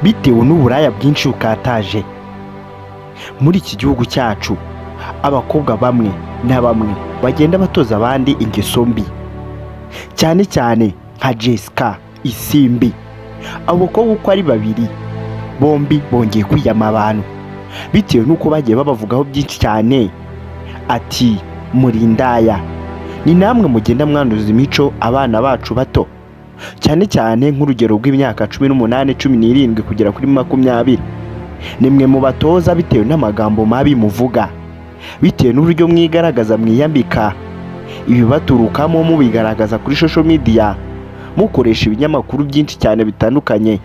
Bitewe n'uburaya bwinshi bukataje muri iki gihugu cyacu, abakobwa bamwe na bamwe bagenda batoza abandi ingeso mbi, cyane cyane nka Jessica Isimbi. Abo bakobwa uko ari babiri bombi bongeye kwiyama abantu bitewe n'uko bagiye babavugaho byinshi cyane, ati muri indaya, ni namwe mugenda mwanduza imico abana bacu bato, cyane cyane nk'urugero rw'imyaka 18, 17 kugera kuri 20. Nimwe mubatoza bitewe n'amagambo mabi muvuga, bitewe n'uburyo mwigaragaza, mwiyambika, ibibaturukamo mubigaragaza kuri social media, mukoresha ibinyamakuru byinshi cyane bitandukanye,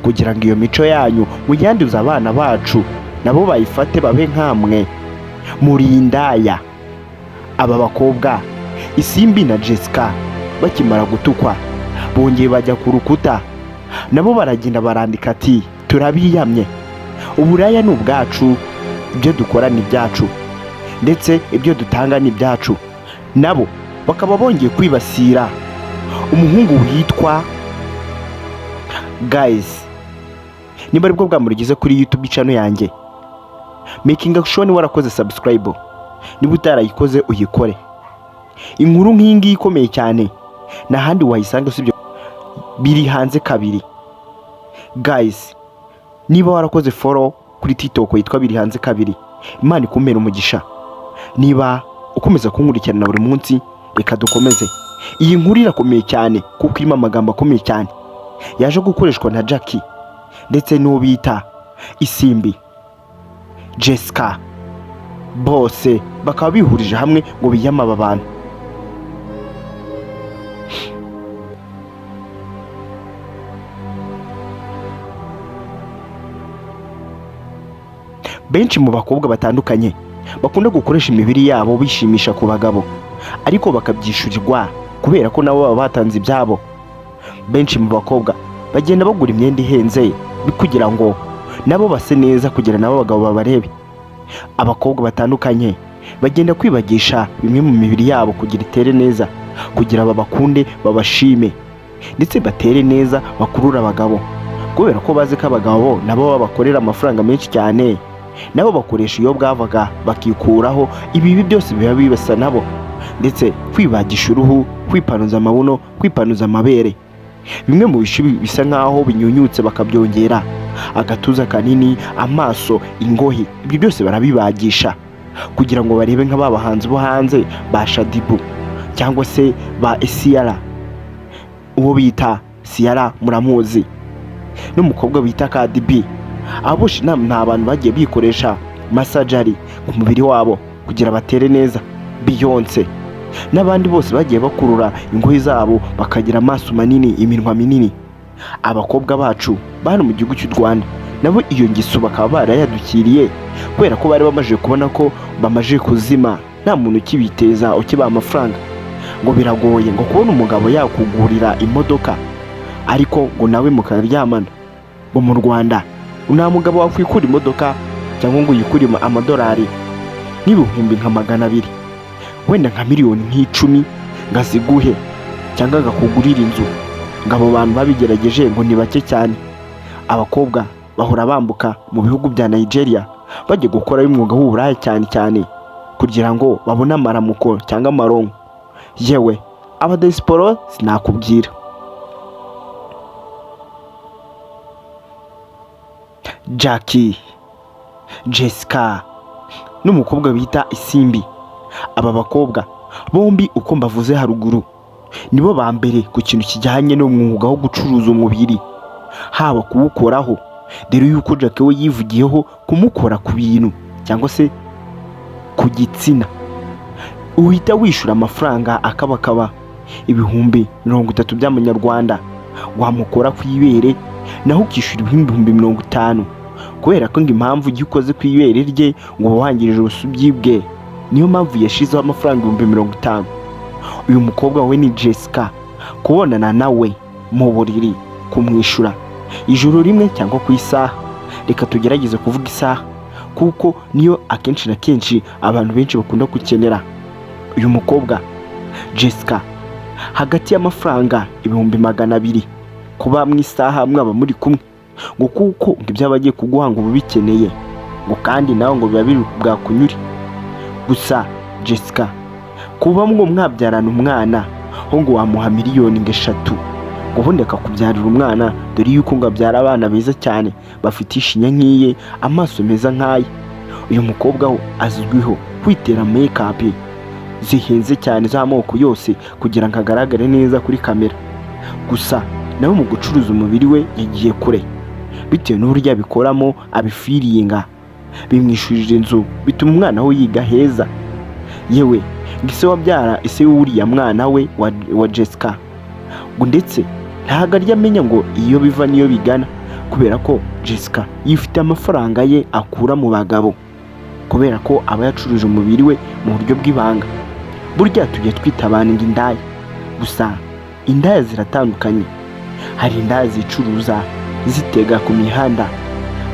kugira ngo iyo mico yanyu muyanduze abana bacu nabo bayifate babe nkamwe. Muri indaya. Aba bakobwa Isimbi na Jessica bakimara gutukwa bongeye bajya ku rukuta, nabo baragenda barandika ati turabiyamye, uburaya ni ubwacu, ibyo dukora ni ibyacu, ndetse ibyo dutanga ni ibyacu. Nabo bakaba bongeye kwibasira umuhungu witwa guys. Niba aribwo bwa murigeze kuri YouTube channel yanjye, making sure ni warakoze subscribe, niba utarayikoze uyikore. Inkuru nk'iyi ngiyi ikomeye cyane nta handi wayisanga usibye biri hanze kabiri. Guys, niba warakoze follow kuri TikTok yitwa Biri Hanze Kabiri, Imana ikumpera umugisha. Niba ukomeza kunkurikirana buri munsi, reka dukomeze. Iyi nkuru irakomeye cyane kuko irimo amagambo akomeye cyane yaje gukoreshwa na Jackie ndetse n'uwo bita Isimbi Jessica, bose bakaba bihurije hamwe ngo biyame aba bantu. Benshi mu bakobwa batandukanye bakunda gukoresha imibiri yabo bishimisha ku bagabo, ariko bakabyishyurirwa kubera ko nabo baba batanze ibyabo. Benshi mu bakobwa bagenda bagura imyenda ihenze kugira ngo nabo base neza, kugira nabo abagabo babarebe. Abakobwa batandukanye bagenda kwibagisha bimwe mu mibiri yabo kugira itere neza, kugira babakunde, babashime, ndetse batere neza, bakurure abagabo, kubera ko bazi ko abagabo nabo babakorera amafaranga menshi cyane. Nabo bakoresha iyo bwavaga bakikuraho ibibi byose biba bibasa nabo, ndetse kwibagisha uruhu, kwipanuza amabuno, kwipanuza amabere, bimwe mu bice bisa nkaho binyunyutse bakabyongera, agatuza kanini, amaso, ingohi, ibyo byose barabibagisha kugira ngo barebe nka ba bahanzi bo hanze ba Shadibu cyangwa se ba Esiyara. Uwo bita Siyara muramuzi, n'umukobwa bita Cardi B. Abo bose ni abantu bagiye bikoresha masajari ku mubiri wabo kugira batere neza. Beyonce n'abandi bose bagiye bakurura ingohi zabo bakagira amaso manini, iminwa minini. Abakobwa bacu bano mu gihugu cy'u Rwanda nabo iyo ngeso bakaba barayadukiriye, kubera ko bari bamaze kubona ko bamaze kuzima, nta muntu ukibiteza ukibaha amafaranga, ngo biragoye ngo kubona umugabo yakugurira imodoka ariko ngo nawe mukaryamana. Ngo mu Rwanda nta mugabo wakwikura imodoka cyangwa ngo yikure amadolari nk'ibihumbi nka 200, wenda nka miliyoni nk'icumi ngo aziguhe cyangwa agakugurira inzu. Ngo abo bantu babigerageje ngo ni bake cyane. Abakobwa bahora bambuka mu bihugu bya Nigeria bajya gukorayo umwuga w'uburaya cyane cyane kugira ngo babone amaramuko cyangwa amaronko. Yewe abadesiporo sinakubwira. Jackie, Jessica n'umukobwa bita Isimbi, aba bakobwa bombi uko mbavuze haruguru nibo ba mbere ku kintu kijyanye n'umwuga wo gucuruza umubiri, haba kuwukoraho, dore yuko Jackie we yivugiyeho kumukora ku bintu cyangwa se ku gitsina uhita wishyura amafaranga akabakaba 30,000 by'amanyarwanda, wamukora ku ibere naho ukishyura 50,000, kubera ko ngo impamvu ujya ukoze ku ibere rye ngo uba wangirije ubusugi bwe, niyo mpamvu yashyizeho amafaranga 50,000. Uyu mukobwa we ni Jessica, kubonana nawe mu buriri kumwishyura ijoro rimwe cyangwa ku isaha, reka tugerageze kuvuga isaha kuko niyo akenshi na kenshi abantu benshi bakunda gukenera. Uyu mukobwa Jessica hagati y'amafaranga 200,000 kuba mu isaha mwaba muri kumwe, Ngo kuko ngo ibyo aba agiye kuguha ngo uba ubikeneye, ngo kandi nawe ngo biba biri bwakunyure. Gusa Jessica, kuba ngo mwabyarana umwana ho, ngo wamuha miliyoni ngo 3, ngo ubundi akakubyarira umwana, dore yuko ngo abyara abana beza cyane, bafite ishinya nk'iye, amaso meza nk'aye. Uyu mukobwa we azwiho kwitera make-up zihenze cyane z'amoko yose kugira ngo agaragare neza kuri kamera. Gusa nawe mu gucuruza umubiri we yagiye kure, bitewe n'uburyo abikoramo, abifeelinga, bimwishyurira inzu, bituma umwana we yiga heza. Yewe, ngo ise wabyara, ise w'uriya mwana we wa Jessica, ngo ndetse ntabwo arya amenya ngo iyo biva n'iyo bigana, kubera ko Jessica yifite amafaranga ye akura mu bagabo, kubera ko aba yacuruje umubiri we mu buryo bw'ibanga. Burya tujya twita abantu ngo indaya, gusa indaya ziratandukanye. Hari indaya zicuruza zitega ku mihanda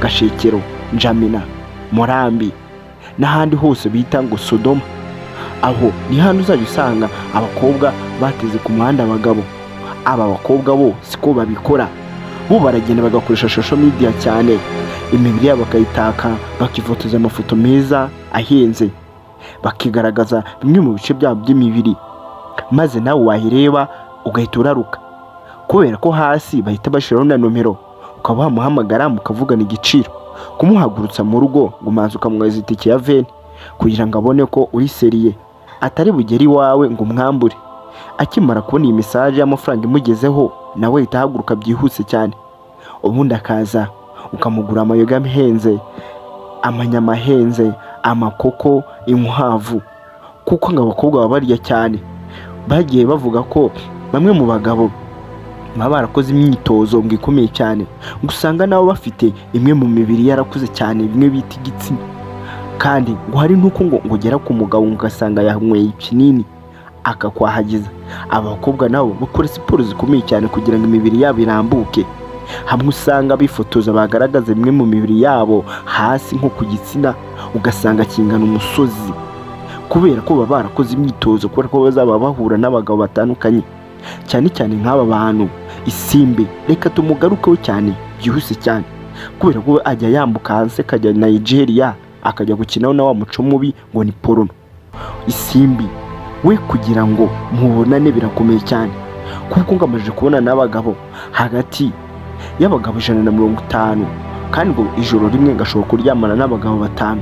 Gashekero, Njamena, Murambi n'ahandi hose bita ngo Sodoma. Aho ni hano uzajya usanga abakobwa bateze ku muhanda abagabo. Aba bakobwa bo siko babikora, bo baragenda bagakoresha social media cyane, imibiri yabo bakayitaka, bakifotoza amafoto meza ahenze, bakigaragaza bimwe mu bice byabo by'imibiri, maze nawe wayireba ugahita uraruka, kubera ko hasi bahita bashyiraho na nomero, ukaba wamuhamagara mukavugana igiciro. Kumuhagurutsa mu rugo, ngo umanza ukamwohereza itike ya 20 kugira ngo abone ko uri sérieux, atari bugere iwawe ngo umwambure. Akimara kubona iyi message y'amafaranga imugezeho, nawe ahita ahaguruka byihuse cyane, ubundi akaza, ukamugura amayoga ahenze, amanyama ahenze, amakoko, inkwavu, kuko ngo abakobwa baba barya cyane. Bagiye bavuga ko bamwe mu bagabo baba barakoze imyitozo ngo ikomeye cyane, ngo usanga nabo bafite imwe mu mibiri yarakuze cyane, bimwe bita igitsina. Kandi ngo hari n'uko ngo ugera ku mugabo ngo ugasanga yanyweye ikinini akakwahagiza. Aba bakobwa nabo bakora siporo zikomeye cyane kugira ngo imibiri yabo irambuke. Hamwe usanga bifotoza, bagaragaza bimwe mu mibiri yabo hasi nko ku gitsina, ugasanga kingana umusozi, kubera ko baba barakoze imyitozo, kubera ko bazaba bahura n'abagabo batandukanye, cyane cyane nk'aba bantu. Isimbi reka tumugarukeho cyane byihuse cyane, kubera ko ajya yambuka hanze akajya Nigeria, akajya gukinaho na wa muco mubi ngo ni porno. Isimbi we kugira ngo mubonane birakomeye cyane, kuko ngo amaze kubona n'abagabo hagati y'abagabo 150, kandi ngo ijoro rimwe ngashobora kuryamana n'abagabo batanu,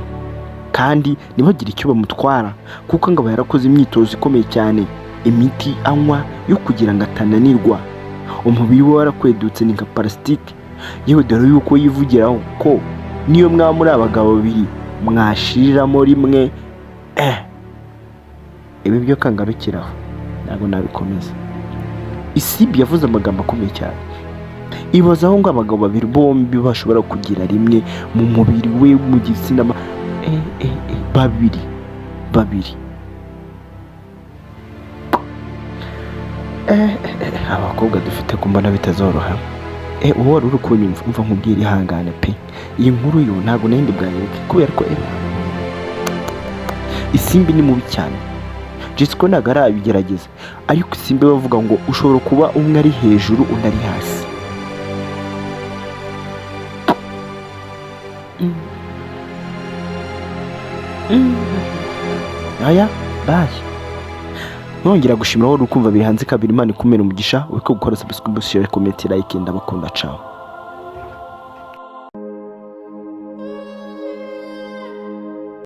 kandi ntibagire icyo bamutwara, kuko ngo aba yarakoze imyitozo ikomeye cyane, imiti anywa yo kugira ngo atananirwa, umubiri we warakwedutse ni nka parasitike. Yewe, dore yuko yivugiraho ko niyo mwaba muri abagabo babiri mwashiriramo rimwe. Ibi byo kangarukiraho, ntabwo nabikomeza. Isimbi yavuze amagambo akomeye cyane. Ibazaho ngo abagabo babiri bombi bashobora kugira rimwe mu mubiri we, mu gitsina, babiri babiri. Abakobwa dufite ko mbona bitazoroha. Wowe wari uri kunyumva, umva nkubwire, ihangane pe. Iyi nkuru yo ntabwo nari bwayereke, kubera ko Isimbi ni mubi cyane. Jessica ntabwo arabigerageza, ariko Isimbi bavuga ngo ushobora kuba umwe ari hejuru undi ari hasi. Aya bayi nongera gushimira wowe uri kumva biri hanze kabiri. Imana ikumere umugisha, wibuke gukora subscribe, share, comment, like. Ndabakunda, ciao.